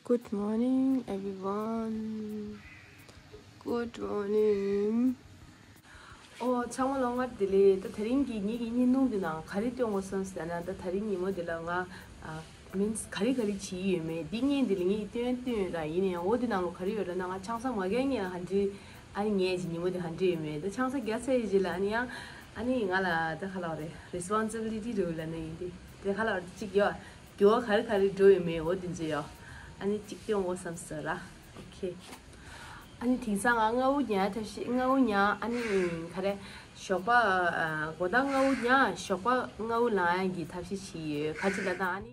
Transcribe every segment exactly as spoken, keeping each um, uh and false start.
Good morning, everyone. Good morning. ཨོ་ཚང་མ་ལོ་སྔར་བདེ་ལེགས། ད་དེ་རིང་གི་ངེད་ཀྱི་བརྙན་ཐུང་འདི་ནང་ག་རེ་སྟོན་དགོས་བསམ་ཟེར་ན། ད་དེ་རིང་ཉིན་མོ་འདི་ལ་ང་ཨ་མིན་ག་རེ་ག་རེ་བྱེད་ཀྱི་ཡོད་མེད་འདི་བརྙན་འདི་ལ་ངས་སྟོན་སྟོན་ར། ཡིན་ན་ཡང་འོ་འདི་ནང་ལོ་ག་རེ་ཡོད་ར་ན། ང་ཆང་ས་མ་རྒྱག་ངེས་ལ་ཧ་འདྲི། ཨ་ནི་ངས་ཀྱི་ཉིན་མོ་འདི་ཧ་འདྲི་ཡོད་མེད། ད་ཆང་ས་རྒྱག་ཚར་ཡི་རྗེས་ལ་ཨ་ནི་ཡང་ཨ་ནི་ང་ལ་ད་ག་ལ་རེད། རེ་སི་པོན་སི་བི་ལི་ཊི་འགྲོ་ལ་ནི་ཡིན་ཏེ། དེ་ག་ལ་རེད་ཅིག་ཡོད། འགྱུར་བ་ག་རེ་ག་རེ་འགྲོ་ཡོད་མེད་འོ་དེ་ཚོ་ཡོད། ཨ་ནི་གཅིག་སྟོན་འོ་བསམ་སོང་ར། ཨོ་ཁེ། ཨ་ནི་དེང་སང་ང་སྔ་བོ་ཉལ་ཐབས་ཤེས་སྔ་བོ་ཉལ། ཨ་ནི་ག་རེ་ཞོགས་པ་ཨ་དགོང་དག་སྔ་བོ་ཉལ། ཞོགས་པ་སྔ་བོ་ལངས་ཡག་གི་ཐབས་ཤེས་བྱེད་ཡོད། ག་ཅི་ལ་ད་ཨ་ནི།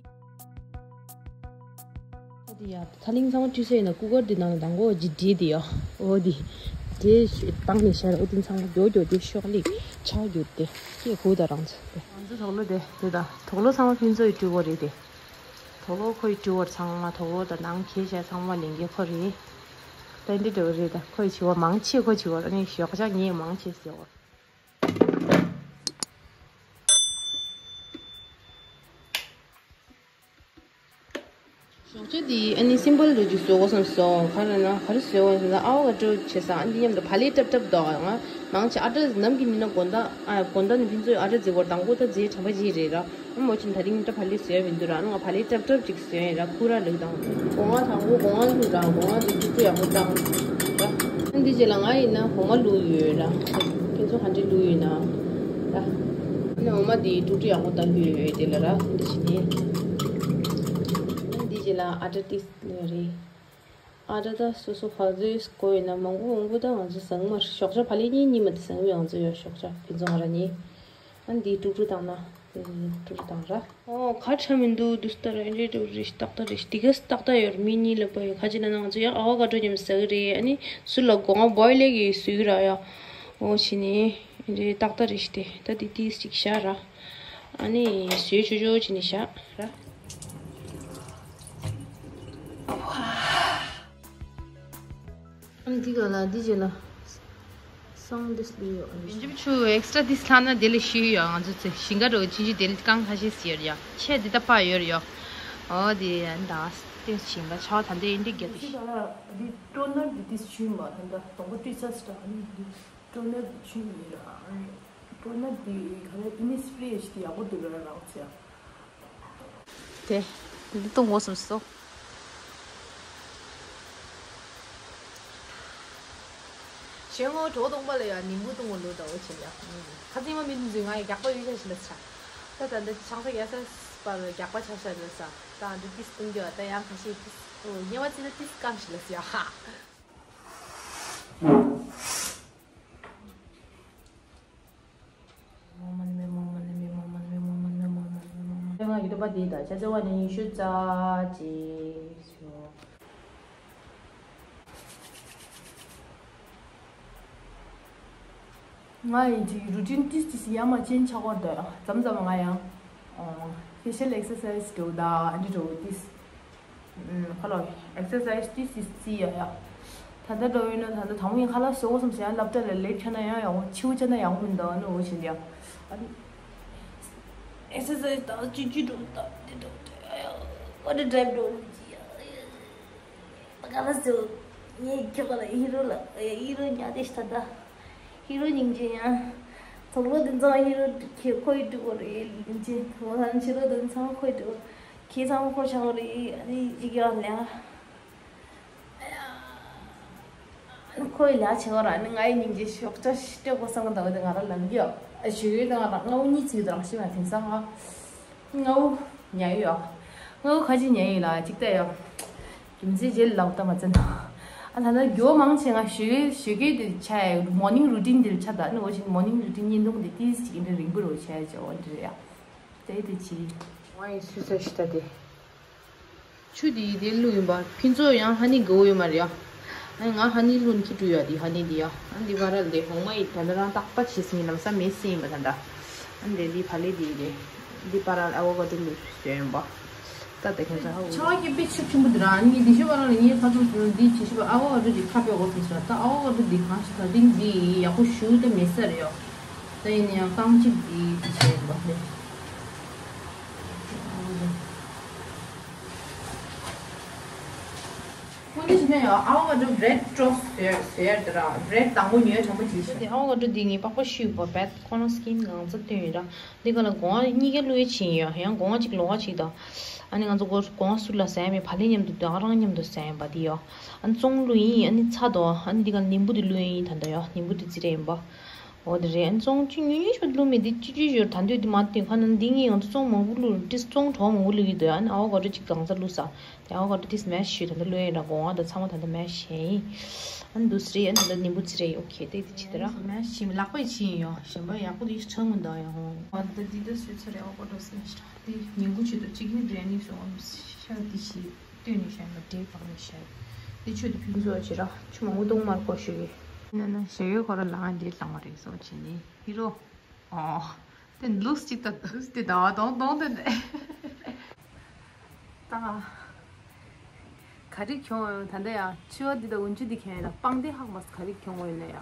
ཨོ་དེ་ཡ་ཐ་ལིང་ཚང་མ་བཀྲུས་ས་ཡིན་ན་ཀུ་ཀར་དེ་ནང་ལ་དང་པོ་ཇི་བྲིས་དེ་ཡོད། འོ་དེ་བྲིས་བཏང་ནས་བཤད། འོ་དེ་ཚང་མ་མགྱོགས་མགྱོགས་དེ་ཤོག་ལེ་ཆག་གྱུར་ཏེ་སྐད་གོ་ད་རང་ཚོ་དེ། ང་ཚོ་དུག་ལོག་དེ་དེ་ད་དུག་ལོག་ཚང་མ་ཕུན་ཚོགས་ཡི་སྤྲུལ་སྐོར་རེད་དེ། དུག་ལོག་ཁོའི་སྤྲུལ་སྐོར་ཚང་མ་དུག་ལོག་དང་ནང་ཁྱེར་བྱས་ཚང་མ་ལེན་མཁན་ཁོ་རེད། ད་འདི་འདྲ་བོ་རེད། ད་ཁོའི་བྱི་བ་མང་ཆེ་ཁོ་བྱི་བ་ཨ་ནི་ཞོགས་ཇ་ངས་མང་ཆེ་ཟེར་བ། ཞོགས་ཇ་འདི་ཨ་ནི་སིམ་པལ་རུ་ཅིག་བཟོ་དགོས་བསམ་སོང་། ག་རེ་ན་ག་རེ་བཟོས་པ་ཟེར་ན་ཨ་བོ་ཀ་ཏྲོ་བྱས་ཙང་ཨ་འདི་མཉམ་དུ་བག་ལེབ་བྲབ་བྲབ་འདུག་ང་མང་ཆེ་ཨ་ཏྲ་ནམ་གྱི་ཉིན་ན་དགོང་དག་ཨ་དགོང་དག་ནི་ཕུན་ཚོགས་ཨ་ཏྲ་རྫི་བོར་དང་པོ་ད་རྫི་དྲན་པ་ཅིག་རེད་ར། ཨ་མོ་ཅིན་ད་རིང་ད་བག་ལེབ་བཟོས་མི་འདུག་ར། ང་བག་ལེབ་བྲབ་བྲབ་ཅིག་བཟོས་ཡིན་ར། ཁུ་ར་ལུག་དང་སྒོ་ང་དང་པོ་སྒོ་ང་བླུགས་ར། སྒོ་ང་དེ་དཀྲུག་དཀྲུག་ཡག་པོ་བཏང་ར། ཨ་འདི་རྗེས་ལ་ང་ཡིན་ན་འོ་མ་བླུགས་ཡོད་ར། ཁྱེད་ཚོ་ག་འདྲས་བླུགས་ཡོད་ན་ར། ཨ་ནི་འོ་མ་དེ་དཀྲུག་དཀྲུག་ཡག་པོ་བཏང་གི་ཡོད་དེ་ལ་ར། འདི་བྱས་ནས་ཨ་འདི་རྗེས་ལ་ཨ་ཏྲ་ཏིས་ལ་རེད། ཨ་ད་ད་སོ་སོ་ཧ་ཟོས་གོ་ཡིན་ན་མང་པོ་མང་པོ་ད་ང་ཚོ་ཟང་མར་ཞོགས་ཇ་བག་ལེབ་གཉིས་གཉིས་མ་དེ་ཟང་མི་ང་ཚོ་ཡོད་ཞོགས་ཇ་ཕུན་ཚོགས་ང་ར་ནི། ཨ་འདི་དཀྲུག་དཀྲུག་བཏང་ན་དཀྲུག་དཀྲུག་བཏང་ར། ཨོ་ཁ་ཁྲ་མི་འདུག་འདུག་སྟ་ར་རེ་རེ་རེ་ཏག་ཏག་རེ་དེ་ག་ཏག་ཏག་ཡོད་མི་གཉིས་ལ་པ་ཡོད་ཁ་ཅིག་ལ་ན་ང་ཚོ་ཡ་ཨ་བ་ཀ་ཏྲོ་མཉམ་ཟ་གི་རེད། ཨ་ནི་སུ་ལ་སྒོ་ང་བོའི་ལེག་གི་སུ་གི་ར་ཡ། ཨོ་ཕྱི་ནི་རེ་ཏག་ཏག་རེ་ཞིག་དེ་ད་དེ་ཏིས་ཅིག་བཞག་ར། ཨ་ནི་བཟོས་ཆོག་ཆོག་བྱས་ནས་བཞག་ར། ཨ་ནི་འདི་ག་ལ་འདི་བྱས་ལ། སང་འདི་སླེབས་ཡོད། ཡིན་གཅིག་ཆུ་ཨེག་སི་ཊ་འདི་སླ་ན་དེ་ལས་ཤི་ཡོད། ང་ཚོ་ཚེ་ཞིང་ཁ་རོ་ཅི་ཅི་དེ་ལས་རྐང་ཁ་ཤས་ཟེར་ཡ་ཆེ་འདི་ད་པ་ཡོད་ཡོད། ཨོ་དེ་ཡ་འདའ་སྟེ་ཞིང་ཁ་ཆའོ་ད་འདི་ཨིན་འདི་རྒྱ་དེ་ཤི། འདི་ཊོ་ནར་འདི་ཏིས་ཆུ་མ་ད་འདའ་དང་པོ་ཏིས་ས་སི་ཊ་ཨ་ནི་འདི། ཊོ་ནར་དེ་ཆུ་ཡིན་ར། ཨ་ནི་ཊོ་ནར་དེ་ག་རེ་ཨི་ནི་སི་པི་རེ་ཞིག་དེ་ཡག་པོ་འདུག་ར་རང་ཚེ། དེ་འདི་གཏོང་དགོས་བསམ་སོང་། གཞན་ངོ་གྲོགས་གཏོང་པ་ལ་ཡང་ནིམ་བུ་གཏོང་དགོས་ལོ་ད་འོ་བྱེད་ཡ། ཁ་ཚིག་མ་མི་འདུག་ང་ཡི་རྒྱག་པ་ཡོད་ཤ་ཞིག་ལ་ཚ། ད་ད་འདི་ཆང་ས་རྒྱག་ས་པར་རྒྱག་པ་ཆ་ཤ་ལ་ཚ། ད་འདི་ཏིས་གཏོང་རྒྱུ་ད་ཡང་ཁ་ཤས་ཏིས་འོ་ཉེ་བ་ཚེ་ན་ཏིས་སྐམ་ཞིག་ལ་ཚ་ཧ། ང་གི་སྟོན་པ་འདི་དང་ཆ་ཚེ་བ་ནི་ཉི་ཤུ་རྩ་གཅིག་ཞུ། ང་ཡི་ཅིག་རུ་ཊིན་ཏིས་ཏིས་ཡ་མ་ཅན་ཆགས་པར་འདོད། མཚམས་མཚམས་ང་ཡང་ཕེ་ཤལ་ཨེག་སར་སའི་ཛི་འགྲོ་ད་ཨ་འདྲི་འགྲོ་ཏིས། ཁ་ལོ། ཨེག་སར་སའི་ཛི་ཏིས་ཏིས་ཙི་ཡ་ཡ། ད་ལྟ་འགྲོ་ཡིན་ན་ད་ལྟ་དང་པོ་ཡིན་ཁ་ལག་བཟོ་དགོས་བསམ་ཟེར་ཡང་སློབ་གྲྭ་ལ་ལེབ་ཆ་ན་ཡང་ཡག་པོ་ཕྱིའུ་ཆ་ན་ཡག་པོ་མི་འདུག་ཨ་ནི་འོ་བྱེད་འདི་ཡ། ཨ་ནི་ཨེག་སར་སའི་ཛི་ད་ཅི་ཅི་འགྲོ་ད་འདི་འགྲོ་ད་ཡ་ཡ། ཝ་ཊར་ཌ་རའིབ་འགྲོ་ཅི་ཡ་ཡ། ད་ག་ལ་ཟེར། ངའི་ཁྱོད་ག་ལ་ཧི་རོ་ལ་ཧི་རོ་ཉག་དེ་ཤི་ད་ད། ཧི་རོ་སྙིང་རྗེ་ཡང་། དུག་ལོག་དེ་ཚང་ཧི་རོ་ཁྱེད་ཁོ་ཡི་འགྲིག་གོ་རེད་སྙིང་རྗེ། དུག་ལོག་ཕྱི་རོ་དེ་ཚང་ཁོ་ཡི་འགྲིག་གོ། ཁྱེད་ཚང་ཁོ་ཆགས་གོ་རེད་ཨ་ནི་ཅིག་ཡང་ལ། ཁོ་ཡི་ལ་ཆེ་བ་ར་ནི་ང་ཡི་སྙིང་རྗེ་ཤོག་ཅ་ཤི་སྤྲད་གོ་བསམ་གི་འདུག་དེ་ང་ར་ལམ་གི་ཨ་ཞུ་ཡོད་དེ་ང་ར་ལྔ་བོ་གཉིས་ཚིག་དང་ཤི་མ་དེང་སང་ང་། ལྔ་བོ་ཉལ་ཡོད། ལྔ་བོ་ཁ་ཅིག་ཉལ་ཡོད་ལ་ཅིག་ལྟ་ཡོད། རྒྱུ་མཚན་རྗེས་ལ་ལབ་ད་མ་ཚན། ཨ་ད་ལྟ་རྒྱུ་མང་ཆེ་ང་ཞོགས་ཀས་ཞོགས་ཀས་དེ་ཆ་ཡ་མོར་ནིང་རུ་ཊིན་དེར་ཆ་ད་ནི་འོ་ཞིག་མོར་ནིང་རུ་ཊིན་བརྙན་ཐུང་དེ་ཏིས་ཅིག་འདྲ་རིང་པོ་རུ་ཆ་ཡ་ཅེ་འོ་འདྲ་ཡ། དེ་དེ་ཅི། ང་ཡི་སུས་ས་ཤི་ད་དེ། ཆུ་དེ་ཡི་དེ་བླུགས་ཡིན་པ་ཕུན་ཚོགས་ཡང་ཧ་ནི་དགའ་བོ་ཡོད་མ་རེད་ཡ། ཨ་ང་ཧ་ནི་བླུགས་ནི་ཁྱི་བྲུ་ཡ་དེ་ཧ་ནི་དེ་ཡ། ཨ་འདི་བ་རལ་དེ་ཧོང་མ་ཡི་ད་ལྟ་རང་རྟག་པ་བྱེད་སྲིད་ལམ་སང་མེད་སྲིད་ཡིན་པ་ད་ད། ཨ་འདི་འདི་ཕ་ལེ་དེ་ཡི་དེ། འདི་པ་རལ་ཨ་བོ་ག་ཏུ་བླུགས་ཡོད་ཡིན་པ། ད་ད་ཁྱོད་ཚོ་ཧ་གོ། ཆ་བ་སྐྱེ་དཔེ་ཆུ་ཆེན་པོ་འདི་རང་ཉིད་འདི་ཤི་བ་རང་ལ་ངའི་ཁ་ཚོམ་བཟོས་ན་འདི་བྱེད་ཤི་བ་ཨ་བོ་ག་ཏུ་འདི་ཁ་དཔེ་འོ་ཐུག་སོང་ད་ཨ་བོ་ག་ཏུ་འདི་གང་ཞིག་ད་འདི་འདི་ཡག་པོ་ཞུ་ད་མེད་ས་རེད་ཡོ། ད་ཡིན་ན་ཡང་རྐང་གཅིག་འདི་འདི་བྱས་ཡིན་པ་ལས། ཁོང་ཚོ་ཞིག་ན་ཡང་ཨ་ཝ་ཀ་ཌོ་བྷི་རེཌ་ཅོས་ཟེར་ཟེར་དེ་ར་བྷི་རེཌ་དང་པོ་ཉོས་དྲང་པོ་ཅིག་ཤི། དེ་ཨ་ཝ་ཀ་ཌོ་འདི་ངས་པགས་པ་བཤུས་པ་བེད་ཁོ་རང་སི་ཀིན་གང་ཚ་བཏོན་ཡོད་ར། འདི་ག་ལ་སྒོང་ང་གཉིས་ཀ་བླུགས་ཡས་ཕྱིན་ཡོད་ཡང་སྒོང་ང་གཅིག་ལོགས་ཀ་གཅིག་དང་། ཨ་ནི་ང་ཚོ་སྒོ་སྒོང་ང་སུ་ལ་ཟ་ཡ་མེད་བག་ལེབ་མཉམ་དུ་དང་རང་མཉམ་དུ་ཟ་ཡ་ཡིན་པ་འདི་ཡོད། ཨ་ནི་བཙོང་བླུགས་ཡིན། ཨ་ནི་ཚྭ་དང་ཨ་ནི་འདི་ག་ལ་ནིམ་བུ་འདི་བླུགས་ཡིན་ད་ལྟ་ཡོད། ནིམ་བུ་འདི་ཙི་རེ་ཡིན་པ། འོ་དེ་རེད། ཨ་ནི་བཙོང་ཆུ་ཉུང་ཉུང་ཞིག་བླུགས་མེད་དེ་ཅི་ཅི་ཞོར་ད་འདོད་དེ་མ་བསྟན་ཁ་ན་འདི་ངས་ཡོང་དུ་བཙོང་མང་པོ་བླུགས་ཏིས་བཙོང་གྲོགས་མང་པོ་བླུགས་ཡོད་དོ། ཨ་ནི་ཨ་ཝ་ཀ་ཌོ་གཅིག་གང་ཚ་བླུགས་ས། དེ་ཨ་ཝ་ཀ་ཌོ་ཏིས་མེ་ཤི་ད་ལྟ་བླུགས་ཡིན་ར་སྒོང་ང་དང་ཚང་མ་ད་ལྟ་མེ་ཤི་ཡིན། ཨ་ནི་འདུག་སེ་རེད། ཨ་ནི་ད་ལྟ་ནིམ་བུ་ཙི་རེ་ཡིན། ཨོ་ཁེ་དེ་དེ་ཅི་དེ་ར་མེ་ཤི་ཡིན་ལག་པས་ཕྱིན་ཡོད་གཞན་པ་ཡག་པོ་དེ་ཤི་ཁྲག་མི་འདུག་ཡོད། ཨ་ད་འདི་ད་སུས་ཚ་རེད་ཨ་ཝ་ཀ་ཌོ་སེ་ཤི་དེ་ཉིན་གུང་ཆེད་དུ་གཅིག་ནི་བྲེ་ནི་སོང་ཤ་དེ་ཤི། སྟོན་ནས་བཞག་ཡིན་པ་འདྲའི་བག་ནས་བཞག་ཡིན། འདི་ཆོས་དུ་ཕུན་ཚོགས་བྱེད་ར་ཆུ་མང་པོ་གཏོང་མར་གོ་ཞུ་གི། ན་ན་ཞེ་ཡོད་ཁོ་ར་ལང་འདི་ལང་བ་རེད་སོ་བྱེད་ནི་ཧི་རོ། ཨོ། དེ་ལུས་གཅིག་ད་ལུས་དེ་ད་དོང་དོང་དེ་ནས། ད། ག་རེ་གྱོང་ཡོད་ད་ལྟ་ཡང་ཆུ་བ་འདི་ད་འུན་ཆུ་འདི་གྱོང་ཡོད་ན་སྤང་དེ་ཧག་མ་ག་རེ་གྱོང་ཡོད་ན་ཡང་།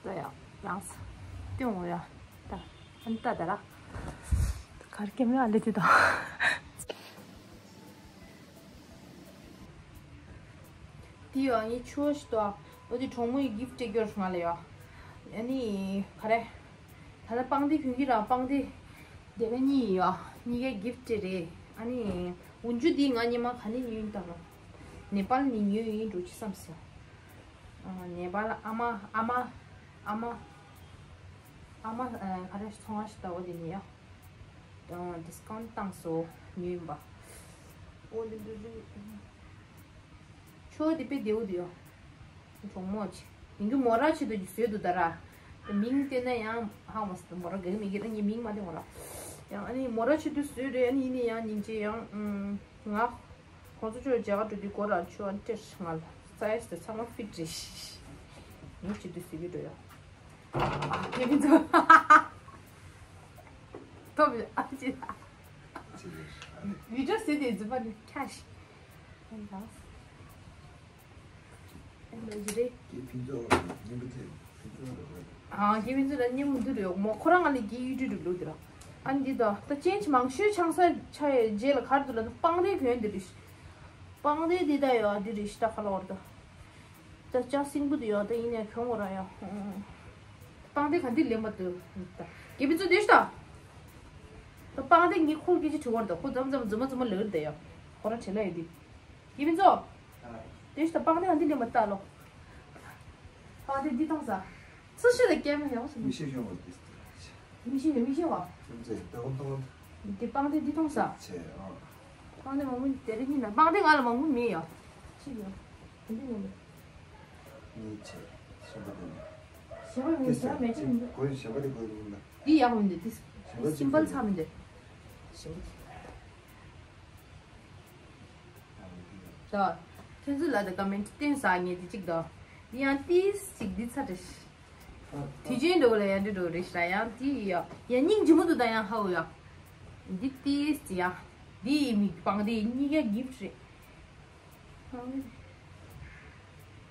ད་ཡང་ཡང་ས། སྟོན་འོ་ཡ། ད། ཨ་ནི་ད་ད་ར། ག་རེ་ཀེམ་ར་ཨ་ལེ་དེ་དང་། དེ་ཡང་ངའི་ཆུ་བ་ཞིག་ཏོ། འོ་དེ་གྲོགས་མོ་ཡི་གིཕ་སྤྲད་རྒྱུར་ང་ལ་ཡོ། ཨ་ནི་ག་རེ། ད་ལྟ་སྤང་སྡེ་གྱོན་གྱི་ར་སྤང་སྡེ། དེ་ལ་གཉིས་ཡོ། གཉིས་ཀའི་གིཕ་སྤྲད་རེད། ཨ་ནི་འུན་ཆུ་དེ་ང་ཉི་མ་ག་ནས་ཉོས་ཡིན་ད་ལོ། ནེ་པཱལ་ནས་ཉོས་ཡིན་འགྲོ་ཅི་བསམ་སོང་། ཨ་ནེ་པཱལ་ཨ་མ་ཨ་མ་ཨ་མ་ཨ་མ་ཨ་མ་ག་རེ་ཚོང་བ་ཞིག་ད་འོ་དེ་ནས་ཡོ། ཌིས་ཀའུན་བཏང་སོ་ཉོས་ཡིན་པ། འོ་འདི་འདི་འདི། ཆོས་འདི་དཔེ་བདེ་བོ་འདུག་ཡོ། གྲོགས་མོ་ཆེ། ཡིན་རྒྱུ་མོ་ར་ཆེ་དུ་ཀྱི་བཟོས་འདུག་ད་ར། མིང་བལྟས་ན་ཡང་ཧ་མ་སི་མོ་ར་གེག་མི་གེ་ར་ངའི་མིང་མ་བལྟས་མོ་ར། ཡང་ཨ་ནི་མོ་ར་ཆེ་དུ་བཟོས་རེད། ཨ་ནི་ཡིན་ནི་ཡང་སྙིང་རྗེ་ཡང་ང་ཁོང་ཚོ་ཆོས་མཇལ་ཁ་འགྲོ་དུས་སྒོ་ར་ཆོས་ཨ་ནི་སྟེར་ང་ལ་ས་ཡ་སི་ཚང་མ་ཕིཊ་རེད། ངས་ཆེ་དུ་བཟོས་ཀྱི་འགྲོ་ཡོ། ཨ་ཁེ་མི་ཚོ། ཐོབ་ཨ་ཅེ། ཅི་རེད། ཨ་ནི་བི་ཌིའོ་ཟེར་ཏེ་རྫུན་པ་ནི་ཁྲ་ཤི། ཨ་ནི་ད། ཨ་ནི་ལོ་ཇི་རེད། ཀྱི་ཕིན་ཚོགས་ཉིན་པ་ཚེ་ཕིན་ཚོགས་རེད། ཨ་ཀྱི་ཕིན་ཚོགས་ལ་ཉིན་མོ་འདུག་རེད་མོ་ཁོ་རང་ང་ལ་ཀྱི་ཡུ་ཊུབ་ལུག་འདི་ར། ཨ་ནི་འདི་ད་ད་ཅན་ཆི་མང་ཤོས་ཆང་ས་ཆ་ཡི་རྗེས་ལ་གར་འདུག་ལ་ད་སྤང་རེ་གོན་འདི་རེད། སྤང་རེ་འདི་ད་ཡོད་འདི་རེད་ཤི་ད་ཁ་ལོ་བར་ད། ད་ལྕགས་སྲིན་པོ་དེ་ཡོད་ད་ཡིན་ནས་གྱོང་བོ་ར་ཡོད། སྤང་སྡེ་ག་འདི་ལེན་པ་འདུག་ད་དགེ་བའི་ཚུལ་དེ་ཤི་ད། ད་སྤང་སྡེ་ངའི་ཁོལ་སྐད་ཆ་དྲི་བར་ད་ཁོ་འཛམ་འཛམ་རྫུན་མ་རྫུན་མ་ལེར་ད་ཡོད། ཁོ་ར་བྲེལ་ལ་ཡོད་དེ། དགེ་བའི་ཚུལ། དེ་ཤི་ད་སྤང་སྡེ་ག་འདི་ལེན་པ་ལྟ་ལོ། སྤང་སྡེ་འདི་ཐོང་ས། སུ་ཤི་ད་སྐྱེ་མ་ཡོང་སུ་མི་ཤེས་ཤོང་བ་དེ། མི་ཤེས་ནས་མི་ཤེས་བ། སེམས་ཅན་ལྟ་བ་མཐོང་བ། འདི་སྤང་སྡེ་འདི་མཐོང་ས། ཆེ་ཨ། སྤང་སྡེ་མང་པོ་དེ་རིང་ཡིན་ན་སྤང་སྡེ་ང་ལ་མང་པོ་མེད་ཡ། ཅི་ཡོད། འདི་མང་པོ། མི་ཆེ། ཞིམ་པོ་འདུག་གཞན་པ་མི་ཟ་མེད་ཅི་མི་འདུག་གོས་ཞིམ་པོ་དེ་གོས་ཡིན་ན། འདི་ཡག་པོ་མི་འདུག་འདི་ཞིམ་པོ་སིམ་པལ་ཚ་མི་འདུག་ཞིམ་པོ། ད། ཁྱེད་ཚོ་ལ་ད་ཀ་མེན་ཊི་བསྟན་ས་ངས་འདི་གཅིག་ད། འདི་ཡང་ཏིས་གཅིག་འདི་ཚ་དྲི། དུས་ཆེན་འགྲོ་ལ་ཡང་འདྲི་འགྲོ་རེ་ཤ་ཡང་ཏི་ཡ་ཡང་སྙིང་རྗེ་མོ་འདུག་ད་ཡང་ཧ་འུ་ཡ། འདི་ཏིས་ཡ། འདི་ཡི་མིག་སྤང་འདི་གཉིས་ཀ་གིཕ་རེད།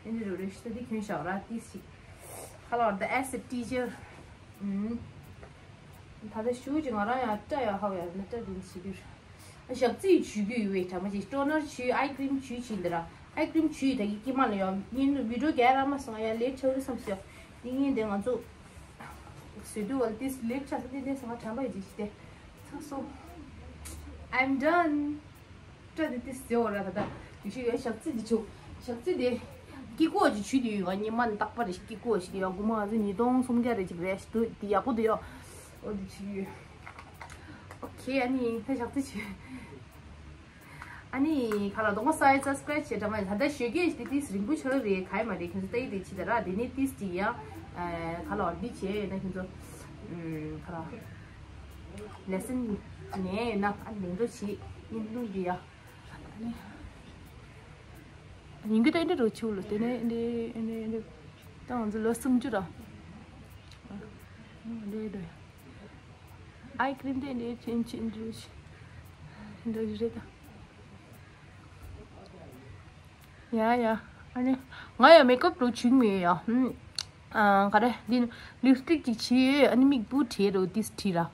འདི་འགྲོ་རེ་ཤ་འདི་གྱོན་ཤག་ར་ཏིས་ཤིག་ཧ་ལོ་the as a teacher ད་ལྟ་ཞུ་ཅིག་ང་རང་ཡང་སྐྲ་ཡ་ཧ་འུ་ཡ་ན་སྐྲ་འདི་ཞིག་གི། ཞག་རྩི་བྱུས་རྒྱུ་ཡོད་པའི་གྲ་མ་ཅིག་ཊོ་ནར་བྱུས་ཨའི་ཀྲིམ་བྱུས་ཅིག་འདི་ར། ཨའི་ཀྲིམ་བྱུས་ད་གི་ཀི་མ་ལ་ཡོ། ཉིན་བི་ཌིའོ་རྒྱག་ར་མ་སོང་ཡ་ལེ་ཆོ་རི་སམ་སི་ཡོ། འདི་ངས་འདི་ང་ཚོ་བཟོས་དུས་བལ་ཏིས་ལེ་ཆ་ས་འདི་འདི་སང་ང་དྲན་པ་ཡི་ཅིག་ཤི་སྟེ། ཚང་སོ། I'm done. སྐྲ་འདི་ཏིས་ཟེར་བ་ར་ད་ད་དུས་ཤི་ཡོ་ཞག་རྩི་འདི་ཆུ་ཞག་རྩི་འདི་ཀི་ཀོ་ཅིག་བྱུས་འདི་ཡོད་ཉི་མ་ནི་རྟག་པ་རེ་ཞིག་ཀི་ཀོ་ཞིག་ཡོ་དགུ་མ་ང་ཚོ་ཉིས་སྟོང་སུམ་བརྒྱ་རེ་ཅིག་རེ་ཞིག་འདུག་འདི་ཡག་པོ་འདུག་ཡོ། འོ་འདི་བྱུས་ཡོད། ཨོ་ཁེ། ཨ་ནི་ད་ཞག་རྩི་བྱས། ཨ་ནི་ག་ལ་གདོང་པ་སའི་སབ་སི་ཀ་རའིབ་བྱས་འདྲ་མ་ད་ལྟ་ཞོགས་ཀས་དེ་ཏིས་རིང་པོ་ཆགས་རེད་ག་ཡི་མ་རེད་ཁྱེད་ཚོ་ལྟ་ཡི་དེ་ཕྱི་ད་ར་དེ་ནས་ཏིས་ཅིག་ཡང་ག་ལ་འདི་བྱས་ཡོད་ན་ཁྱེད་ཚོ་ག་ལ་ལེ་སན་ནས་ཡོད་ན་ཨ་ནི་ལེན་འགྲོ་བྱེད་ཡིན་ལུགས་འདི་ཡ། ཨ་ནི་ཉིན་གུང་ད་འདི་རུ་ཆུ་ལོ་དེ་ནས་འདི་འདི་འདི་ད་ང་ཚོ་ལོ་སུམ་ཅུ་ར་འདི་འདི། ཨའི་ཀྲིམ་དེ་འདྲའི་ཆེན་ཆེན་འདྲ་ཞིག་འདྲ་ཞིག་རེད་ད། ཡ་ཡ། ཨ་ནི་ང་ཡང་མེག་ཨབ་འགྲོ་བྱུང་མེད་ཡ། ཨ་ག་རེ་འདི་ལིབ་སི་ཊིག་ཅིག་བྱས་ཨ་ནི་མིག་སྤུ་བྲིས་རོ་ཏིས་བྲིས་ར།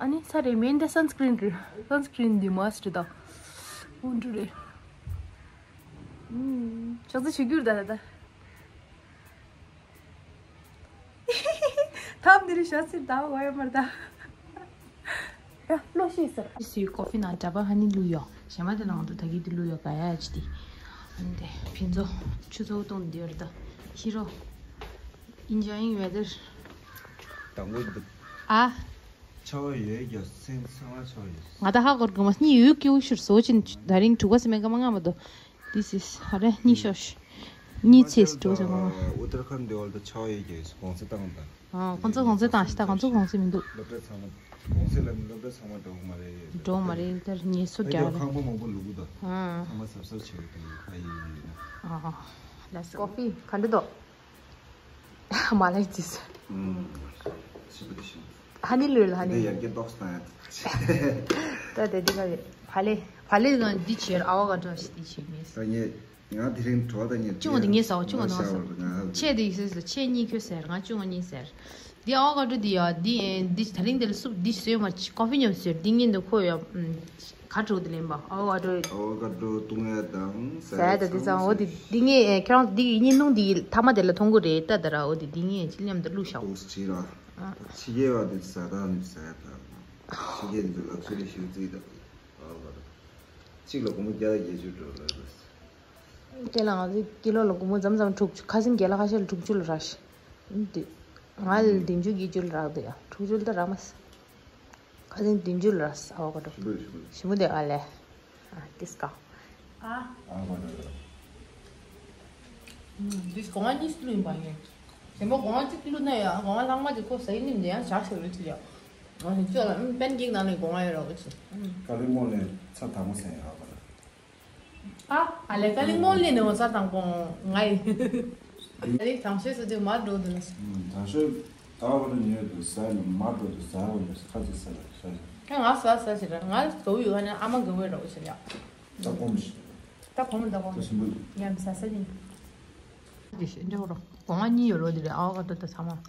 ཨ་ནི་ས་རེད་མིན་ད་སན་སི་ཀྲིན་རེད། སན་སི་ཀྲིན་འདི་མ་སི་རེད་ད། འོ་འདྲ་རེད། ཨུམ། ཅོག་ཙེ་ཞུ་རྒྱུར་ད་ད་ད། ཐབ་འདི་རི་ཤ་ཚིར་ད་བ་ཡོད་མར་ད། ཡ་བློ་ཤེས་ཟེར། སི་ཀོ་ཕི་ནང་འདྲ་པ་ཧ་ནི་བླུགས་ཡོད། གཞན་མ་དེ་ནང་དུ་ད་གི་དེ་བླུགས་ཡོད་ག་ཡ་ཅི་དེ། ཨ་ནི་དེ་ཕན་ཚོ་ཆུ་ཚོད་གཏོང་འདི་ཡོད་རེད་ད། ཧི་རོ། Enjoying weather. དང་པོ་འདུག་ཨ། ཆར་པ་ཡོད་ཀྱང་སེམས་ཚང་མ་ཆར་པ་ཡོད། ང་ད་ཧ་གོ་གི་མ་སྙི་ཡོད་ཀྱི་འུ་ཤུར་སོ་ཅིན་ད་རིང་དྲུག་པ་སེ་མེ་ཀ་མ་ང་མ་དོ། This is ཧ་རེ་གཉིས་ཤོ་ཤི། གཉིས་ཚེས་དྲུག་ཟེར་གོ་མ། ཨུ་ཏར་ཁན་དེ་བར་དུ་ཆར་པ་ཡོད་ཀྱང་གོང་ཚད་བཏང་ད། ཨ་ཁོང་ཚོ་གོང་ཚད་བཏང་ཤི་ད་ཁོང་ཚོ་གོང་ཚད་མི་འདུག་སློབ་གྲྭ་ཚང་མ་གོང་ཚད་ལ་སློབ་གྲྭ་ཚང་མ་འགྲོ་གི་མ་རེད། འགྲོ་མ་རེད་ད་ཉེས་གསོ་རྒྱག་རེད། ཁང་པ་མང་པོ་ལུག་གི་ད། ཨ་ཚང་མ་གཟབ་གཟབ་བྱེད་གི་འདུག་ཨ་ཡིན་ཡིན་ཡིན། ཨ་ལ་ཀོ་ཕི་ག་འདྲ་འདུག་མ་ལེགས་ཅི་ཟེར། ཞིབ་པ་དེ་ཞིམ། ཧ་ནི་ལུས་ལ་ཧ་ནི། དེ་ཡར་རྒྱས་ཏོག་ཙམ་བཏང་ཡ། ད་དེ་འདི་ག་རེད། ཕ་ལེ་ཕ་ལེ་ང་འདི་བྱེད་ཨ་བ་ག་འདྲ་ཞིག་འདི་བྱེད་ངེས། ད་ངས་ང་དེ་རིང་བྲོ་ད་ངས་ཅུང་དེ་ངས་ཟ་བ་ཅུང་ང་ང་ཟ་བ་ང་ཆེ་དེ་ཡིས་ཟེར་ཆེ་གཉིས་ཁྱོད་ཟེར་ང་ཅུང་གཉིས་ཟེར། འདི་ཨ་བ་ག་འདྲ་འདི་ཡ་འདི་འདི་ད་རིང་འདི་ལ་སུབ་འདི་བཟོས་མ་ཀོ་ཕི་ཉོབ་ཟེར་འདི་ངས་འདི་ཁོ་ཡ། ག་འགྲོ་དེ་ལེན་པ་ཨ་བ་ཀ་ཌོ། ཨ་བ་ཀ་ཌོ་བཏུང་ཡ་དང་ཟ་ཟ་ཡ་ད་དེ་ཚང་འོ་དེ་འདི་ངས་ཁྱེད་རང་འདི་གཉིས་སྣུམ་འདི་ཐ་མ་དེ་ལ་ཐོང་གི་རེད་ད་ད་ར་འོ་དེ་འདི་ངས་ཅི་མཉམ་དུ་བླུགས་ཤོག་ཏོག་ཙམ་བྱས་ར། ཨ། ཕྱི་རྒྱལ་བ་དེ་ཟ་ད་ནི་ཟ་ཡ་ད། ཕྱི་རྒྱལ་དེ་ཚོ་ལག་ཤེས་རེ་ཞིག་རྩིས་ད། ཨ་བ་ཀ་ཌོ། གཅིག་ལ་སྒོར་མོ་བརྒྱ་དང་བརྒྱད་ཅུ་འགྲོ་ལ་རེད། དེ་ལ་ང་ཚོ་ཀི་ལོ་ལ་སྒོར་མོ་མཚམས་མཚམས་དྲུག་ཅུ་ཁ་སང་རྒན་ལགས་ཁ་ཤས་ལ་དྲུག་ཅུ་ལ་རག་ཤག་འདི། ང་ལ་བདུན་ཅུ་བརྒྱད་ཅུ་ལ་རག་འདུག་ཡ་དྲུག་ཅུ་ལ་ད་རག་མ་སོང་། ཁ་སང་བདུན་ཅུ་ལ་ཟ་བ་གོ་འགྲོ། ཞིམ་པོ་ཞིམ་པོ། ཞིམ་པོ་དེ་ཨ་ལས། ཨ་ཏིས་ཀ་ཨ། ཨ་བ་ད་ད། འདི་སྒོ་ང་གཉིས་སུ་བླུགས་ཡིན་པ་ཡིན། ཞིམ་པོ་སྒོ་ང་གཅིག་བླུགས་ན་ཡང་སྒོ་ང་ལྷག་མ་དེ་ཁོ་ཟ་ཡིན་ནི་འདི་ཡང་བཞག་ཤེས་རེད་ཅི་ཡ། ང་ཞིག་ཅོག་ལ་ཨུམ་པན་ཀེག་ནང་ནས་སྒོ་ང་ཡོད་རོགས་ཅི། ཀ་ལི་མོ་ནས་ཚ་དྭངས་མོ་ཟེར་ཡ་བ་ད། ཨ། ཨ་ལས་ཀ་ལིང་མོ་ལི་ནི་འོ་ས་དང་པོ་ང་ཡིན། ཨ་ལས་དང་ཤོས་སུ་དེ་མ་འགྲོ་དུ་ལ། དང་ཤོས་ད་བར་ཉོས་དུ་ཟ་ནི་མ་འགྲོ་དུ་ཟ་བ་ནི་ཁ་ཅིག་ཟ་ལ་ཤ་ཞིག་ཨ་ང་ཟ་ཟ་ཞིག་ར་ང་གོ་ཡུ་ཧ་ནི་ཨ་མ་གོ་བའི་རོགས་ཞིག་ཡ། ད་གོམས་ཤིག་ད་གོམས་ད་གོམས། ད་ཞིམ་པོ་འདུག་ཉམས་ཟ་ས་ཡིན། དེ་ཞིག་འདྲ་བོ་རོ་གོང་ང་གཉིས་ཡོད་རོ་དེ་རེད་ཨ་བ་ཀ་ཏོ་ད་ཚང་མ།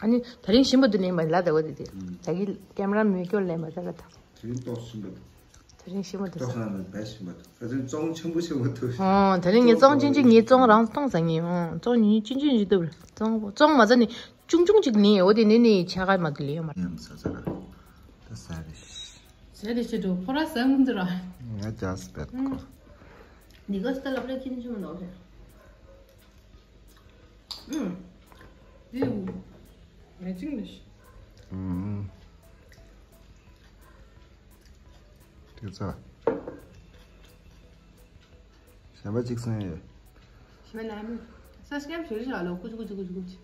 ཨ་ནི་དེ་རིང་ཞིམ་པོ་འདུག་ལེན་པ་ལ་དེ་བ་དེ་དེ། ད་གི་ཀེམ་ར་མེ་སྐྱོར་ལེན་པ་ད་ལ་ད། དེ་རིང་ཏོག་ཞིམ་པོ་འདུག་དེ་རིང་ཞིམ་པོ་འདུག་ཟེར། ཏོག་ནང་ནས་བས་ཞིམ་པོ་འདུག་ད་དེ་ཙོང་ཆེན་པོ་ཆེན་པོ་འདུག་ཨོ་དེ་རིང་ངས་ཙོང་ཆུང་ཆུང་ངས་ཙོང་རང་སྟོང་ཟ་ངེས་ཨོ་ཙོང་ཉུང་ཉུང་ཆུང་ཆུང་ཞིག་འདུག་ཙོང་ཙོང་མ་ཟ་ནི་ཆུང་ཆུང་ཅིག་ལེན་ཡོད་དེ་ནི་ནི་ཆ་ག་མ་གི་ལེན་ཡོད་མ་རེད། ཡང་ཟ་ཟ་ར་ད་ཟ་རེ་ཟ་རེ་ཆེ་འགྲོ་ཁོ་ར་ཟ་མི་འདུག་ར། ང་ཅག་སི་པེད་ཁོ། ནི་ག་སི་ད་ལབ་རེ་ཁྱིན་ཆུ་མ་ནོར་རེད། ཨུམ། དེ་ཡོང་། མེ་ཅིང་ལེ་ཤི། ཨུམ། དེ་ཚ། གཞན་པ་གཅིག་སེང་ཡོད། གཞན་པ་ལ་མི། སབ་སི་ཀ་རབ་བྱེད་རེ་བྱ་ལོ་ཀུ་ཅི་ཀུ་ཅི་ཀུ་ཅི་ཀུ་ཅི།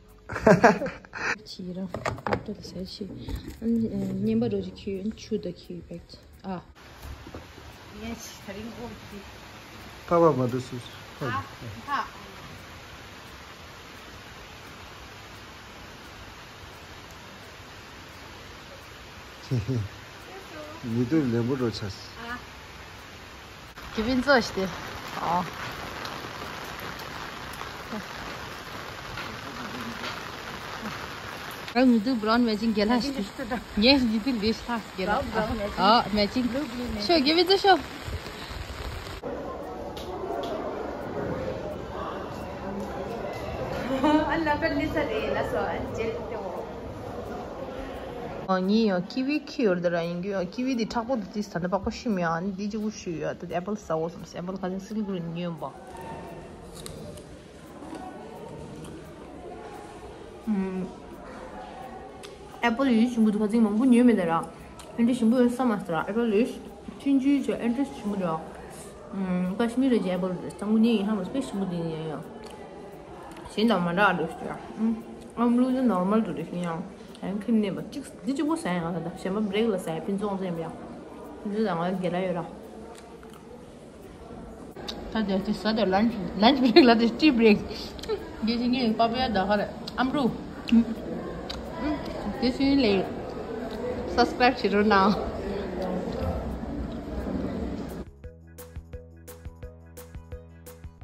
ཕྱི་རང་ཨོ་ཏོ་ལ་ཟེར་ཤི། ཨ་ནི་ཉན་པ་རོ་ཅིག་ཁྱི་ཡོད་ཆུ་ད་ཁྱི་ཡོད་པེག་ཨ། ངས་ད་རིང་ཨོ་ཁྱི། ཕ་བ་མ་འདུག་སུ་ཕ་ཕ་ཕ། ཉི་དུ་ལེན་པོ་འགྲོ་ཆས། ཨ། དགེ་བའི་མཛོ་ཞིག་སྟེ། ཨོ། རང་ཉི་དུ་བྷ་རའུན་མེ་ཅིང་རྒྱལ་ལ་ཞིག་སྟེ། ངས་ཉི་དུ་ལེ་ཤ་རྒྱལ་ལ། བྷ་རའུན་མེ་ཅིང་། ཨོ་མེ་ཅིང་། ཤོ་དགེ་བའི་མཛོ་ཤོ། ཨ་ལ་པར་ལི་ས་རེ་ལ་སོ་ཨན་ཇེལ་ཏེ་འོ། ཨ་ངས་ཡང་ཀི་ཝི་ཁྱེར་ཡོད་རེད་ད་ར། ཡིན་གྱི་ཡང་ཀི་ཝི་འདི་མཁྲེགས་པོ་འདུག་དེ་ད་ནི་པགས་པ་ཤི་མི་ཡང་འདི་ཅིག་པོ་ཤི་ཡོད་ད། ཨེ་པལ་ཟ་འོ་བསམ། ཨེ་པལ་ཁ་སང་སིལ་བུ་རིན་ཉོས་པ། ཨེ་པལ་ཡོད་ཞིམ་པོ་འདུག་ཁ་སང་མང་པོ་ཉོས་མེད་ད་ར། ཨེ་འདྲ་ཞིམ་པོ་ཡོད་བསམ་མ་སོང་ར། ཨེ་པལ་ཡོད་ཐུན་ཇུའི་ཆོ་ཨེ་འདྲ་ཞིམ་པོ་འདུག་ཀ་ཤི་མིར་གྱི་ཨེ་པལ་རེད། གཙང་པོ་ཉིད་ཡིན་ཧ་མ་དཔེ་ཞིམ་པོ་དེ་ཡིན་ཡང་། གཞན་དང་མ་འདྲ་འགྲོ་ཞིག་ཨ། ཨམ་ལུག་ནི་ནོར་མལ་འགྲོ་རེ་ཤིང་ཡང་། ཡང་ཁྱིམ་གནས་པ་གཅིག་འདི་གཅིག་པོ་ཟ་ཡང་ང་ད་གཞན་པ་བྷི་རེག་ལ་ཟ་ཡ་ཕན་ཚུན་ཚོང་ཙེ་ཡང་། འདི་དང་ང་རྒྱལ་ལ་ཡོད་ར། ད་དེ་དེ་ཟ་དེ་ལན་ལན་བྷི་རེག་ལ་དེ་ཊི་བྷི་རེག་དེ་ཞིག་ངས་པ་པའི་ད་ག་རེ་ཨམ་རུ། དེ་ཞིག་ལས་སབ་སི་ཀ་རབ་བྱེད་རོགས་གནང་།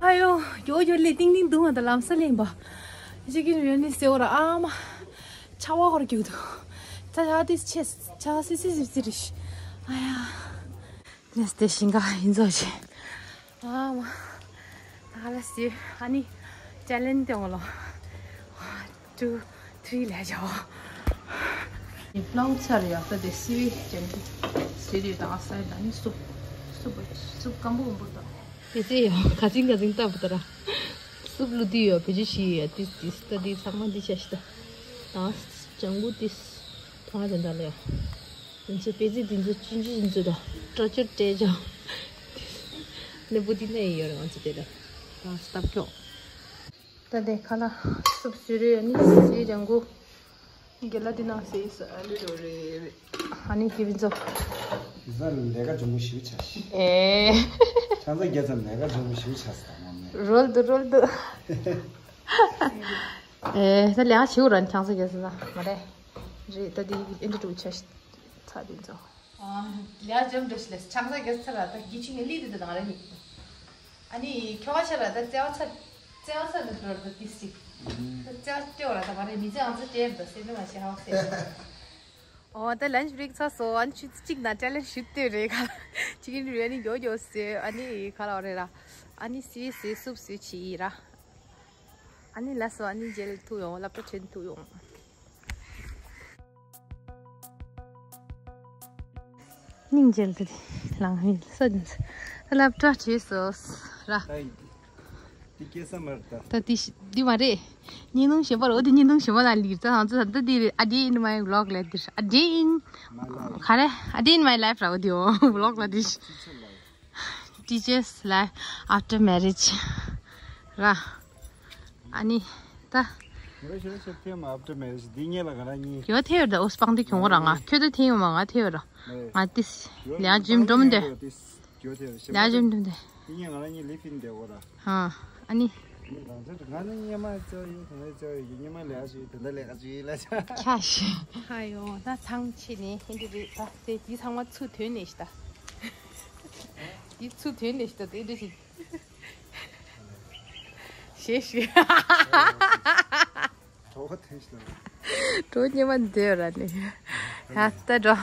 ཨ་ཡོ། ཡོ་ཡོ་ལེ་ཏིང་ཏིང་དུང་བ་དང་ལམ་ས་ལེན་པ། ཅི་གི་ཡོད་ནི་སེ་འོ་ར་ཨ་མ། ཆ་བ་ཧོར་རྒྱུག་དུ། ཆ་ཆ་ཏིས་ཆེ་ཆ་སི་སི་སི་སི་རིཤ། ཨ་ཡ། ནེ་སྟེ་ཞིང་ཁ་ཡིན་ཚོ་ཆེ། ཨ་མ། ཧ་ལ་སི་ཨ་ནི་ཅེ་ལེན་ཏེ་འོ་ལོ། ཊུ་ཐི་རི་ལས་བྱའོ། ནི་པླའུ་ཚར་ཡོད་ད་དེ་སི་བི་ཅན་གི་སི་རི་དང་ཨ་སའི་ད་ནི་སུབ་སུབ་སུབ་སྐམ་པོ་འབུར་དང་། དེ་ཚེ་ཡོད་ག་ཚིང་ག་ཚིང་ལྟ་བུ་ད་ར། སུབ་ལུ་དུ་ཡོད་བེ་ཅི་ཤི་ཡོད་ཏིས་ཏིས་ད་དེ་ཚང་མ་འདི་ཆ་ཤི་ད། དང་ཅང་གུ་ཏིས་ཐོང་ཨ་དེ་འདྲ་ལ་ཡོད། དེ་ཚོ་པེ་ཙི་དེ་ཚོ་ཅི་ཅི་དེ་ཚོ་ད་ཀྲོ་ཅར་སྤྲད་ཅོ། ནི་བུ་དེ་ནས་ཡོད་རེད་ང་ཚོ་དེ་ལ། ད་སྟབས་ཁྱོག་ད་དེ་ཁ་ལ་སུབ་སུ་རེ་ནི་སི་ལྗང་གུ། གེ་ལ་དེ་ནང་སི་སི་ཨ་ལི་རོ་རེ་རེ། ཨ་ནི་དེ་བི་ཚོ། ཟ་ལས་ཀ་འཇོན་པོ་ཞིག་ཆ་ཤི། ཨེ། ཆང་ས་རྒྱ་ཚ་ལས་ཀ་འཇོན་པོ་ཞིག་ཆ་ས་མ་མེད། རོལ་དུ་རོལ་དུ། ཨེ་ད་ལས་ཀ་བྱེད་འུ་ར་ཆང་ས་རྒྱ་ཚ་ན་མ་རེད། རེད་ད་དེ་ཨིན་དྲི་ཏུ་ཆ་ཤི་ཚ་དེ་ཚོ། ལས་ཀ་འཇོན་འགྲོ་ཤི་ལས་ཆང་ས་རྒྱ་ཚ་ར་ད་གི་ཆི་ངེ་ལི་དེ་དང་ར་ནི། ཨ་ནི་ཁྱོ་ག་ཆ་ར་ད་བརྩེ་བ་ཚ་བརྩེ་བ་ཚ་ནི་འགྲོ་ར་ད་ཏིས་ཅིག་ད་བརྩེ་བ་སྤྲད་འོ་ར་ད་མ་རེད་མི་ཚེ་ཨང་ཚ་སྤྲད་ར་ད་སེ་ནི་མ་ཤི་ཧའོ་སེ། ཨོ་ད་ལན་ཅི་བི་རིག་ཚ་སོ་ཨ་ནི་ཆུ་ཚོད་གཅིག་ན་ཅེ་ལེན་ཞུ་ཏེ་རེད་ཁ་ཅིག་ཨིན་རུ་ཨ་ནི་མགྱོགས་མགྱོགས་སེ་ཨ་ནི་ཁ་ལ་འོ་རེད་ར་ཨ་ནི་སི་སི་སུབ་སི་ཆི་ཡི་ར་ཨ་ནི་ལ་སོ་ཨ་ནི་མཇལ་ཐུ་ཡོང་སློབ་གྲྭ་ཁྲིད་ཐུ་ཡོང་། སྙིང་རྗེ་ལ་དེ་ལང་མི་ལ་ས་ནི་སློབ་གྲྭ་བྲིས་སོ་ར། འདི་སྐྱེ་ས་མར་ད། ད་འདི་འདི་མ་རེད། ཉིན་ནུང་ཞེ་པར་འོ་འདི་ཉིན་ནུང་ཞེ་པར་ལ་ལིར་ད་ང་ཚོ་ད་འདི་a day in my vlog ལ་འདིར་a day in ག་རེ་a day in my life ར་འོ་འདི་འོ་vlog ལ་འདིར། Teacher's life after marriage ར། ཨ་ནི་ད། ང་ཞོ་ཤོ་ཐེ་མ་after marriage འདི་ཉེ་ལ་ག་ར་ཉེ། ཡོ་ཐེ་ཡོ་ད་ཨོ་སྤང་དེ་ཁྱོང་ར་ང་ཁྱོད་ད་ཐེ་ཡོ་མ་ང་ཐེ་ཡོ་ར། ང་ཏིས་ལ་ཇིམ་འགྲོ་མི་འདེ། ལ་ཇིམ་འགྲོ་མི་འདེ། འདི་ཉེ་ང་ར་ཉེ་ལི་ཕིན་དེ་འོ་ར། ཨ་ནི། ང་ནི་ཉེ་མ་ཙོ་ཡོ་ཁང་ཙོ་ཡོ་ཉེ་མ་ལ་ཞུ་དེ་འདྲ་ལས་ཀ་ཅི་ལ་ཆ། ཁ་ཤི། ཧ་ཡོ་ད་ཚང་ཆེ་ནི་ཧིན་དི་རི་ད་དེ་དེ་ཚང་མ་ཚུ་དོན་ནས་ཤི་ད། འདི་ཚུ་དོན་ནས་ཤི་ད་དེ་འདྲ་ཞིག་ཞེས་ཞུས། གྲོགས་པོ་ཐེངས་ཤིག་ལ། གྲོགས་སྙེ་མ་འདོད་ར་ནི། ཡ་ད་འགྲོ།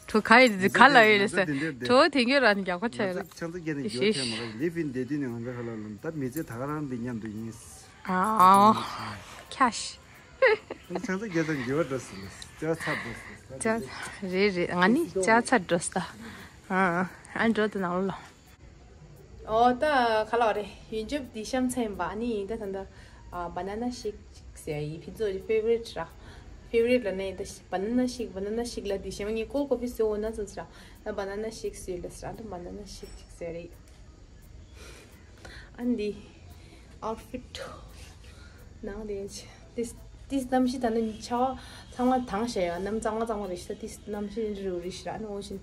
གྲོགས་ག་ཡི་ག་ལ་ཡོད་རེད་ཟེར། གྲོགས་དེང་གི་ར་ནི་རྒྱག་པ་ཆ་ཡོད་ར། ཆང་ཚ་རྒྱ་ནི་ཞེས་ཞུས། ལི་ཕིན་དེ་དུས་ནི་ང་ཚོ་ཧ་ལ་ལམ་ད་མི་ཚེ་ད་ག་རང་འདི་མཉམ་དུ་ཡིན། ཨའོ། ཁྱ་ཤི། ཆང་ཚ་རྒྱ་ཚ་འགྱུར་བ་འགྲོ་སྲིད་ལ། ཅ་ཚ་འགྲོ་སྲིད། ཅ་རེད་རེད་ང་ནི་ཅ་ཚ་འགྲོ་ས། ཨ་ཨ་འགྲོ་དུ་ནང་ལོ། ཨོ་ད་ག་ལ་བ་རེད། ཡུན་ཅོབ་འདི་ཤམ་ཚ་ཡིན་པ་ཨ་ནི་ཡིན་ད་ད་ད། ཨ་banana shake ཅིག་ཟེར་ཡིན་ཕི་ཚོ་ཕེ་ཝ་རི་ཊི་ར། ཕེ་ཝ་རི་ཊི་ལ་ནི་ད་banana shake banana shake ལ་འདི་ཤམ་ངའི་ཀོལ་ཀོ་ཕི་ཟེར་འོ་ན་ཙམ་ཟེར་ར། ད་banana shake ཟེར་ལ་ཟེར་ར་ད་banana shake ཅིག་ཟེར་རེད། ཨ་འདི་ཨའུ་ཊི་ཕིཊ་ནང་དེ་ཏིས་ཏིས་གནམ་གཤིས་ད་ནི་ཆར་པ་ཚང་མ་དྭངས་ཤག་ཡ་གནམ་གཙང་མ་གཙང་མ་རེད་ཤག་ད་ཏིས་གནམ་གཤིས་འདི་རུ་རེད་ཤག་ཨ་ནི་འོ་བཞིན་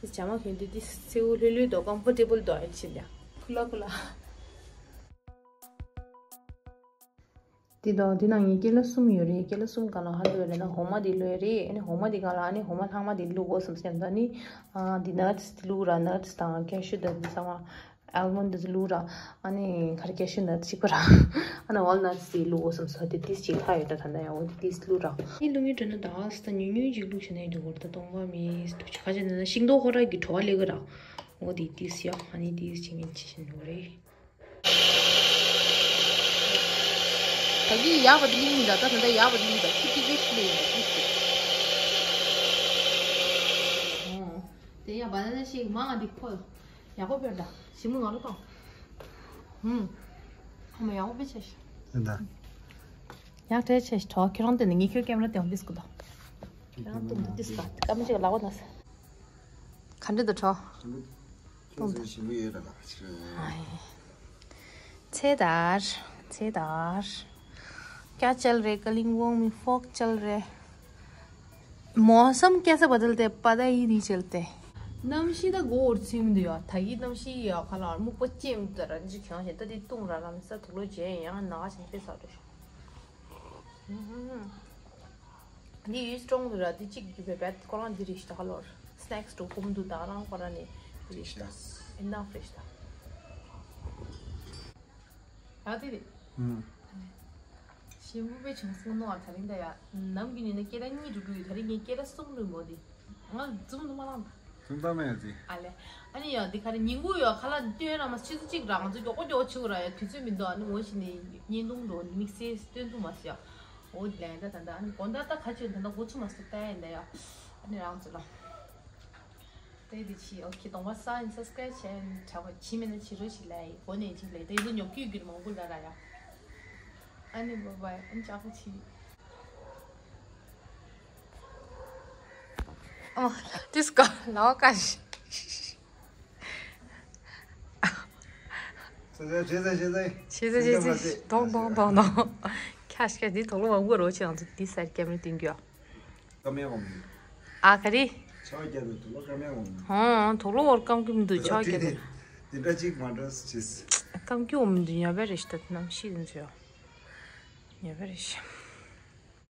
ཏིས་བྱ་མ་གྱོན་དུས་ཏིས་སེའུ་ལྷོད་ལྷོད་དོ་ཀམ་ཕོར་ཊེ་བལ་དོ་ཨེ་ཤིན་ཡ་ཁུ་ལ་ཁུ་ལ། དེ་དང་དེ་ནང་ངའི་སྐེ་ལ་གསུམ་ཡོད་རེད། སྐེ་ལ་གསུམ་གང་ལ་ཧ་ལོས་རེད་ན་འོ་མ་དེ་ལོས་རེད། ཨ་ནི་འོ་མ་དེ་གང་ལ་ཨ་ནི་འོ་མ་ལྷག་མ་དེ་བླུག་གོ་བསམ་སེམས་ད་ནི་ཨ་དེ་ནཊ་སི་དེ་བླུག་ར་ནཊ་སི་དང་ཀེ་ཤུ་དང་དེ་ཚང་མ་ཨལ་མོན་ཌི་དེ་བླུག་ར་ཨ་ནི་ག་རེ་ཀེ་ཤུ་ནཊ་སི་གཅིག་པ་ར་ཨ་ནི་ཝལ་ནཊ་སི་དེ་བླུག་གོ་བསམ་སོ་དེ་ཏིས་ཅིག་ལྷག་ཡོད་ད་ད་ད་ཡ་འོ་དེ་ཏིས་བླུག་ར། ཨ་ནི་བླུག་ངེས་འགྲོ་ན་ད་ཨ་སི་ད་ཉུང་ཉུང་ཅིག་བླུག་བྱས་ན་ཡོད་དུ་གོ་ར་ད་སྟོང་པ་མེད་དུ་ཆ་ཁ་བྱས་ན་ཤིང་ཏོག་ཁོ་ར་གི་བྲོ་བ་ལེགས་གི་ར་འོ་དེ་ཏིས་ཡ་ཨ་ནི་ཏིས་ཅིག་ངན་ཅི་བྱས་ན་འགྲོ་རེད། ད་གི་ཡག་པ་དེ་ལིང་ད་ད་ད་ད་ཡག་པ་དེ་ལིང་ད་ཁི་ཏི་གི་ཤི་ལེ་ཡིན་ད་ཁི་ཤི། དེ་ཡ་བ་ད་ད་ཤི་མ་ང་དེ་ཁོ་ཡག་པོ་བེར་ད་ཞི་མོ་ང་རོ་ཏོ། ཧུམ། ཁོ་མ་ཡག་པོ་བེར་ཆེ་ཤི། ད་ཡག་ཏེ་ཆེ་ཤི་ཁྱོད་རང་དེ་ནི་ངས་ཁྱོད་ཀེམ་ར་དེ་འོང་དིས་ཀུ་ད། ཁྱོད་རང་དུང་དུ་དིས་ཀ་ཀ་མི་ཅིག་ལག་པ་ན་ས། ག་འདྲ་འདུག་གྲོགས། ཁྱོད་ཚོ་ཞིམ་པོ་ཡོད་ར་ལགས་ཕྱིར། ཚེ་དར། ཚེ་དར། क्या चल रहे कलिंग वोंग में फोक चल रहे। मौसम कैसे बदलते पता ही नहीं चलते। གནམ་གཤིས་ད་མགོ་བོར་ཚིམ་འདུག་ཡ། ད་གི་གནམ་གཤིས་ཡ་ཁ་ལ་སྨུག་པ་ཅན་དུ་ར་འཇིག་ཁྱང་ཞིག་ད་དེ་བཏུང་ར་ལམ་ས་དུག་ལོ་བརྗེ་ཡང་ན་ཆེན་པོ་ས་འགྲོ་ཤོག་འདི་ཡུས་ཀྲོང་དུ་ར་འདི་གཅིག་གི་བེ་བེད་ཁོ་རང་འདི་རེད་ཤག་ལོར། སི་ནེག་སི་འགྲོ་ཁོམ་འདུག་ད་རང་ཁོ་རང་ནི་འདི་རེད་ཤག་ཨེ་ནཕ་རེད་ཤག་ད་དེ་རེད། ཞིམ་པོ་པའི་བྱུང་སོང་ནོ་ཨ་ད་རིང་ད་ཡ་ནམ་གི་ནི་ནི་སྐད་གྲགས་གཉིས་འགྲོ་གི་ཡོད། ད་རིང་ངས་སྐད་གྲགས་གསུམ་འགྲོ་མོ་དེ་ང་འཛུམ་དུ་མ་ལངས་ད། ཐུང་ཐང་མེད་ཟིན། ཨ་ལེ། ཨ་ནི་ཡ་འདི་ག་རེ་ཉིན་གུང་ཡ་ཁ་ལག་སྟོན་ར་མ་ཆུ་ཚོད་གཅིག་རང་ཚོ་མགྱོགས་པོ་མགྱོགས་པོ་ཆུ་ར་ཡ་དུས་ཚོད་མི་འདུག་ཨ་ནི་འོ་ཞིག་ནི་བརྙན་ཐུང་འགྲོ་དམིགས་བསལ་སྟོན་ཐུབ་མ་སོང་ཡ། འོ་ལན་ད་ད་ད་ཨ་ནི་དགོང་དག་ད་ཁ་ཆུ་ད་ད་འགོ་ཚུགས་མ་སོང་ད་ཡིན་ད་ཡ། ཨ་ནི་རང་ཚོ་ལ། དེ་དེ་ཆི་ཨོ་ཁེ་གདོང་པ་ས་ཡིན་སབ་སི་ཀ་རེབ་བྱས་ཡིན་དྲག་པ་ཆི་མེད་ན་ཆི་རོ་ཞིག་ལ་ཡི་འགོ་ནས་ཅིག་ལས་དེ་ཚོ་ཉོབ་ཀྱི་རྒྱུ་མང་པོ་ལ་ར་ཡ། ཨ་ནི་བ་བ་ཨ་ནི་ཅག་པོ་ཆི། ཨོ། this girl ལའོ་ཀ་ཤི། ཟེ་ཟེ་ཟེ་ཟེ། ཤེས་ཟེ་ཤེས་ཟེ། དོང་དོང་དོང་དོང་། ཁྱ་ཤ་འདི་དོག་ལོ་མང་པོ་རོ་ཆེ་ང་ཚོ་འདི་སར་ཀེམ་ར་སྟོན་གྱི་ཡོད། ཀ་མེད་འོང་། ཨ་ག་རེ། ཆ་རྒྱ་དང་དུ་ལོ་ཀ་མེད་འོང་། ཧོ་དོག་ལོ་བོར་ཀམ་ཀུམ་འདུག་ཆ་རྒྱ་དང་། དེ་འདྲ་ཅིག་མ་འདྲ་ཞིག་ཀམ་ཀུ་འོང་འདུག་ཉ་བེ་རེ་ཤི་ད་ནམ་ཤི་འདུག་ཚོ། ཉ་བེ་རེ་ཤི།